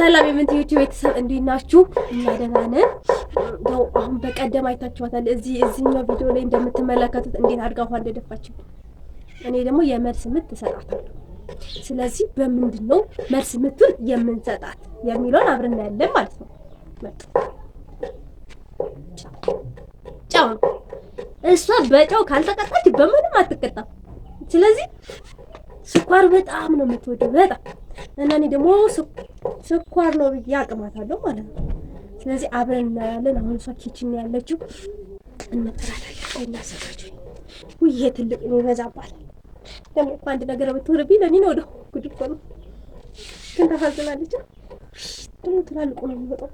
ሰላም የምንትዮቹ ቤተሰብ እንዴት ናችሁ? እኛ ደህና ነን። ያው አሁን በቀደም አይታችኋታል። እዚህኛው ቪዲዮ ላይ እንደምትመለከቱት እንዴት አድርጋ ውሃ እንደደፋችብኝ፣ እኔ ደግሞ የመልስ ምት እሰጣታለሁ። ስለዚህ በምንድን ነው መልስ ምቱን የምንሰጣት የሚለውን አብረን እናያለን ማለት ነው። መጡ ጨው ነው። እሷ በጨው ካልተቀጣች በምንም አትቀጣም። ስለዚህ ስኳር በጣም ነው የምትወደው በጣም፣ እና እኔ ደግሞ ስኳር ነው ብዬ አቅማታለሁ ማለት ነው። ስለዚህ አብረን እናያለን። አሁን እሷ kitchen ያለችው እንጠራታለን። ቆይ እናዘጋጅ። ውይ ይሄ ትልቅ ነው ይበዛባል። ደግሞ እኮ አንድ ነገር ብትሆንብኝ ለእኔ ነው ወደ ጉድ እኮ ነው። ግን ታሳዝናለች። ደግሞ ትላልቁ ነው የሚወጣው።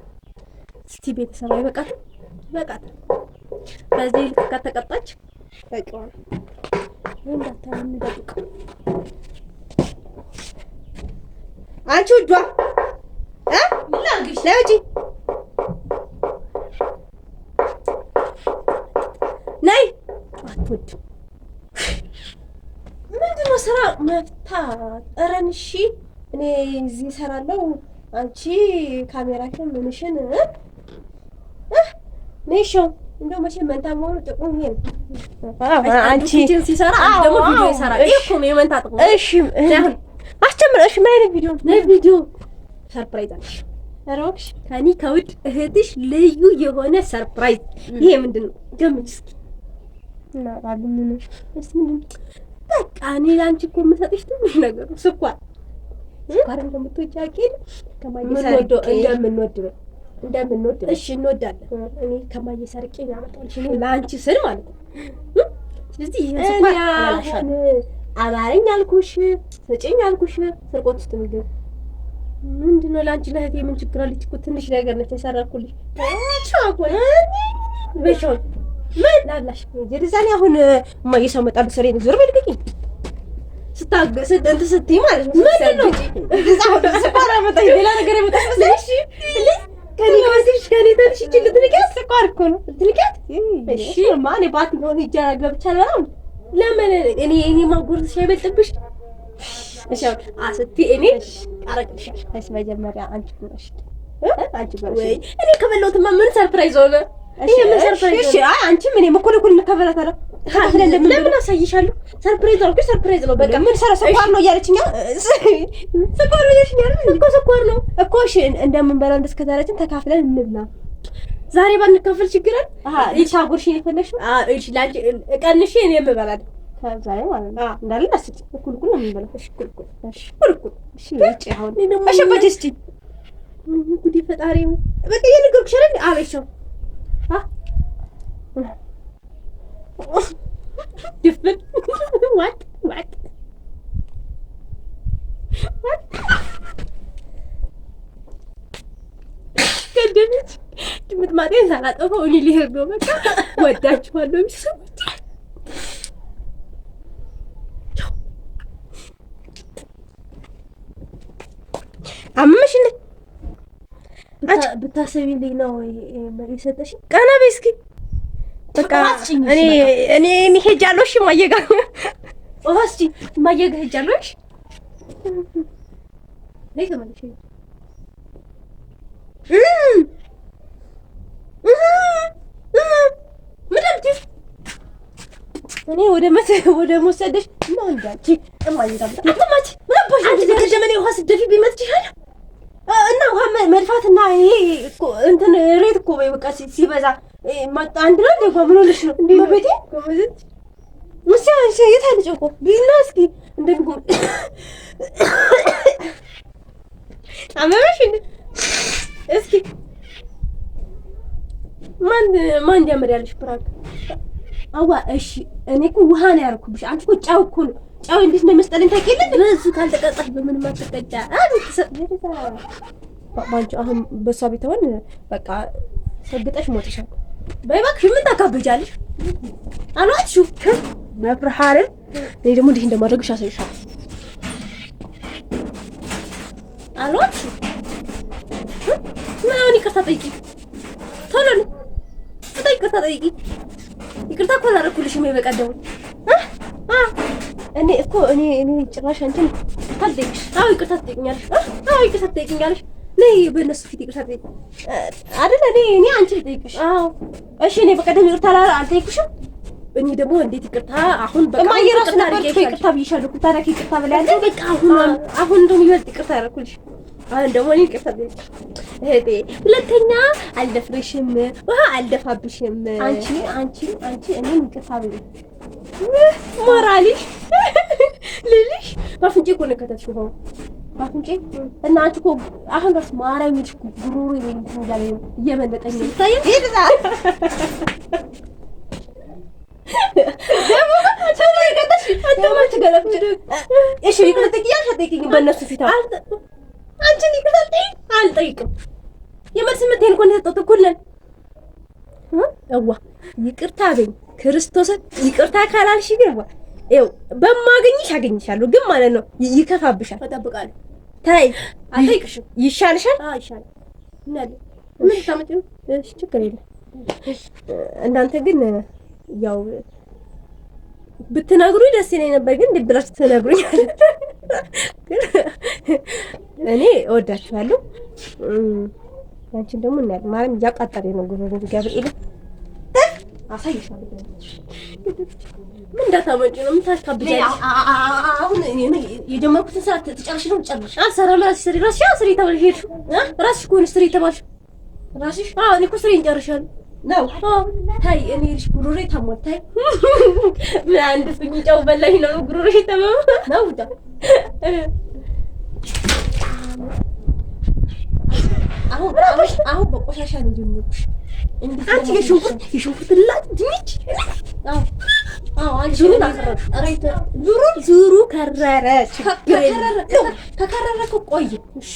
እስቲ ቤተሰብ አይበቃትም? ይበቃታል። በዚህ ልክ ከተቀጣች በቂዋ ነው። እንዳታየው እንደብቀው። አንቺ ውዷ እ ነይ ውጪ ነይ። አትወድም። ምንድን ነው ስራ መፍታት? ኧረ እሺ እኔ እዚህ እሰራለሁ፣ አንቺ ካሜራሽን ምንሽን እ ነይ ሾው። እንደው መቼም መንታ መሆኑ ጥቅሙ ይሄ ነው። አንቺ kitchen ሲሰራ አንዱ ደግሞ ቪዲዮ ይሰራል። ይሄ እኮ ነው የመንታ ጥቅሙ። እሺ አስጀምር። እሺ ምን አይነት ቪዲዮ ነው? ቪዲዮ surprise አለሽ። ኧረ እባክሽ ከእኔ ከውድ እህትሽ ልዩ የሆነ surprise። ይሄ ምንድን ነው? ገምች እስኪ። እስኪ ምንድን ነው? በቃ እኔ ለአንቺ እኮ የምሰጥሽ ትንሽ ነገር ነው። ስኳር ስኳር እንደምትወጂ አውቄ ከማየ ሰርቄ እንደምንወድ ነው እንደምንወድ ነው። እሺ እንወዳለን። እኔ ከማየ ሰርቄ ነው ያመጣሁልሽ እኔ ለአንቺ ስል ማለት ነው። ስለዚህ ይሄን ስኳር አሁን አማረኝ አልኩሽ፣ ስጭኝ አልኩሽ፣ ስርቆት ውስጥ ምግብ ምንድን ነው? ለአንቺ ለእህቴ ምን ችግር አለች እኮ ትንሽ ነገር ነች የሰራኩልሽ። በሻውን ምን ላብላሽ ጀሪዛኔ አሁን እማዬ ሰው መጣ ብትሰሪ ዞር በል ልቀቂኝ። እንትን ስትይ ማለት ነው። ምንድን ነው? ስኳር አመጣሽ ሌላ ነገር ያመጣሽ መሰለሽ። ከኔ ከመስልሽ ከኔ ትንሽ ይችል ልትንቂያት ስኳር እኮ ነው ልትንቂያት። እሺ ማ እኔ ባት ሆነ ሂጅ ገብቻ አልበላም። ለምን እኔ ማጎርስሽ አይበልጥብሽ? እሺ ስትይ እኔ አረግልሻለሁ። እሺ መጀመሪያ አንቺ ጉረሽ አንቺ ጉረሽ። ወይ እኔ ከበላሁትማ ምን surprise ሆነ? ይሄ ምን surprise እሺ አይ አንቺም እኔም እኩል እኩል እንከፈላታለን። ለምን አሳይሻለሁ? surprise አልኩሽ፣ surprise ነው በቃ። ምን ሰራ ስኳር ነው እያለችኛ ስኳር ነው እያለችኛ እኮ ስኳር ነው እኮ። እሺ እንደምንበላው እንደስከዛሬችን ተካፍለን እንብላ። ዛሬ ባንካፈል ችግር አለ? አሃ ልታጎርሽ የፈለግሽው? አዎ እሺ፣ ላንቺ ቀንሼ እኔ እበላለሁ ከዛሬ ማለት ነው። እንዳለ አስጭ እኩል እኩል ነው የምንበላው። እሺ እኩል እኩል እሺ እኩል እኩል እሺ ውጪ አሁን እሺ በጅ እስኪ ጉዴ ፈጣሪ በቃ እየነገርኩሽ አይደል? አበሻው ድፍን ዋጥ ዋጥ ዋጥ ቀደመች። ድምጥማጤን ሳላጠፋው እኔ ልሄድ ነው። በቃ ወዳችኋለሁ ቤተሰቦች። አመመሽ እንዴ? ብታሰቢልኝ ነው የሰጠሽኝ። ቀና በይ እስኪ። በቃ እኔ እኔ እኔ ሄጃለሁ። እሺ እማዬ ጋር ውሃ ስጪኝ። እማዬ ጋር ሄጃለሁ። እሺ ነይ ተመለሽ። ምን የምትይው? እኔ ወደ መት ወደ መወሰደሽ እና እንዳንቺ እማዬ ጋር አትማች። ምን አባሽ አንቺ በቀደም እኔ ውሃ ስትደፊብኝ መጥቼሻለሁ። እና ውሃ መድፋትና ይሄ እኮ እንትን ሬት እኮ በይ በቃ ሲበዛ አንድ ነው እንዴ? ምን ሆነሽ ነው? በቤቴ እሺ፣ እሺ፣ የት አለ ጨውቆ ቢና እስኪ እንደሚጎም አመመሽ እንዴ? እስኪ ማን ማን እንዲያመር ያለሽ prank አዋ። እሺ እኔ እኮ ውሃ ነው ያደረኩብሽ። አንቺ እኮ ጨው እኮ ነው። ጨው እንዴት እንደሚያስጠላኝ ታውቂያለሽ? በዙ ካልተቀጣሽ በምንም አትቀጫ። ባንቺ አሁን በእሷ ቤት ሆን በቃ ሰግጠሽ ሞትሻል። በይ እባክሽ ምን ታካብጃለሽ? አልዋጥሽው መብርሃንን እኔ ደግሞ እንዲህ እንደማድረግሽ አሳይሻለሁ። አልዋጥሽው ምን አሁን ይቅርታ ጠይቂ፣ ቶሎ ነው በጣም ይቅርታ ጠይቂ። ይቅርታ እኮ አላደረኩልሽም የበቀደሙ። እኔ እኮ እኔ እኔ ጭራሽ አንቺን አልጠይቅሽ። አዎ ይቅርታ ትጠይቂኛለሽ። አዎ ይቅርታ ትጠይቂኛለሽ። ነይ በእነሱ ፊት ይቅርታ ጠይቂ አይደል? እኔ አንቺ ልጠይቅሽ። አዎ እሺ። እኔ በቀደም ይቅርታ አልጠይኩሽም? እኔ ደግሞ እንዴት ይቅርታ አሁን በቃ እማዬ እራሱ ነበር እኮ ይቅርታ ብዬሻለሁ እኮ። ታዲያ ከይቅርታ በላይ አለ? በቃ አሁን አሁን እንደውም ይበልጥ ይቅርታ ያደረኩልሽ። አሁን ደግሞ እኔ ይቅርታ ጠይቂ እህቴ። ሁለተኛ አልደፍርሽም፣ ውሃ አልደፋብሽም። አንቺ አንቺ አንቺ እኔን ይቅርታ በይኝ። ሞራልሽ ልልሽ በአፍንጬ እኮ ነው የከተትሽው ውሃውን በአፍንጬ እና አንቺ እኮ አሁን እራሱ ማርያም ይልሽ እኮ ጉሮሮ እንትን እያለ ነው እየመለጠኝ ነው። ይታያል እሺ ይቅርታ ጠይቂያለሽ አትጠይቂኝም? በእነሱ ፊት አንቺን ይቅርታ አልጠይቅም። የመልስ ምቴን እኮ ነው የሰጠሁት እኩል ነን። እዋ ይቅርታ በይኝ ክርስቶስን። ይቅርታ ካላልሽ ግን እዋ ይኸው በማገኝሽ አገኝሻለሁ፣ ግን ማለት ነው ይከፋብሻል። እጠብቃለሁ። ተይ አልጠይቅሽም። ይሻልሻል። አዎ ይሻላል። እናያለን። ምን ታመጪ ነው? እሺ ችግር የለም። እናንተ ግን ያው ብትነግሩኝ ደስ ይለኝ ነበር፣ ግን እንዴት ብላችሁ ትነግሩኝ? ግን እኔ እወዳችኋለሁ። አንቺን ደግሞ እናያለን። ማርያም እያቃጠለኝ ነው ጉሮሮ ገብርኤል አሳይሻለሁ። ምን እንዳታመጪ ነው? ምን ታካብጃለሽ? አሁን የጀመርኩትን ስራ ትጨርሽ ነው? ጨርሽ። አልሰራም። እራስሽ ስሪ፣ እራስሽ ስሪ ተባልሽ ሄድሽው። እራስሽ እኮ ነሽ ስሪ የተባልሽው። እራስሽ? አዎ እኔ እኮ ስሬን ጨርሻለሁ። ነው። ታይ እኔ ልጅ ጉሮሬ ታሟል። ታይ ምን አንድ ፊኝ ጨው በላሽ ነው ጉሮሮሽ የታመመው? ነው። አሁን አሁን በቆሻሻ ነው የጀመርኩሽ። አንቺ የሽንኩርት ላጭ ድንች። አዎ አዎ አንቺ ዙሩን አከረርሽ። ዙሩ ከረረ። ከከረረ እኮ ቆየ። እሺ